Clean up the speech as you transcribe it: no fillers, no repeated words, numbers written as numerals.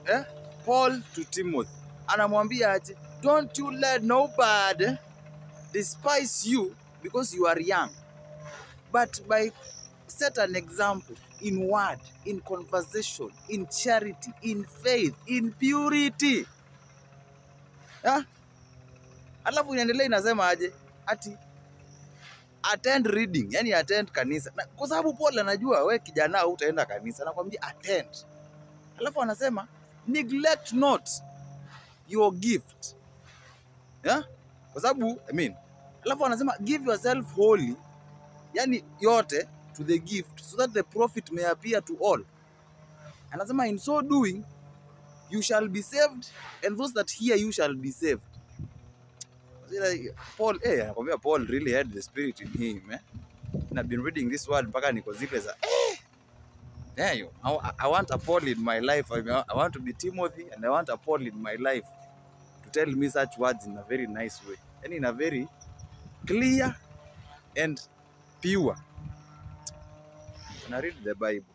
Eh? Paul to Timothy anamwambia aje, don't you let nobody despise you because you are young, but by set an example in word, in conversation, in charity, in faith, in purity. Yeah? Alafu inaendelea inasema aje, ati attend reading, yani attend kanisa. Na kwa sababu Paul anajua we kijana utaenda kanisa, anakuambia attend. Alafu anasema neglect not your gift. Yeah? Kwa sababu I mean, alafu anasema give yourself wholly, yani yote to the gift so that the profit may appear to all. Anasema in so doing you shall be saved and those that hear you shall be saved. Paul, anakuambia Paul really had the spirit in him, eh? And I've been reading this word mpaka niko zile za damn, I want a Paul in my life. I mean, I want to be Timothy and I want a Paul in my life to tell me such words in a very nice way and in a very clear and pure. When I read the Bible,